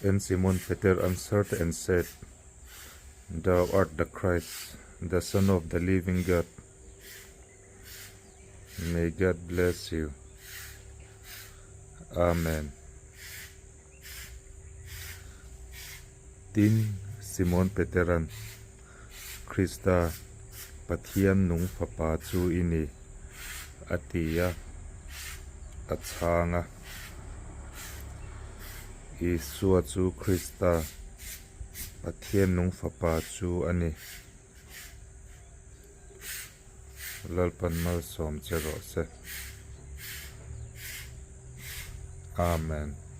And Simon Peter answered and said, Thou art the Christ, the Son of the living God. May God bless you. Amen. Tin, Simon Petera'n, Krista, Pathian nung Fapa chu i ni, a ti a, a chhang a. Isua chu Krista, Pathian nung Fapa chu a ni. Lalpan malsawm che rawh se. Amen.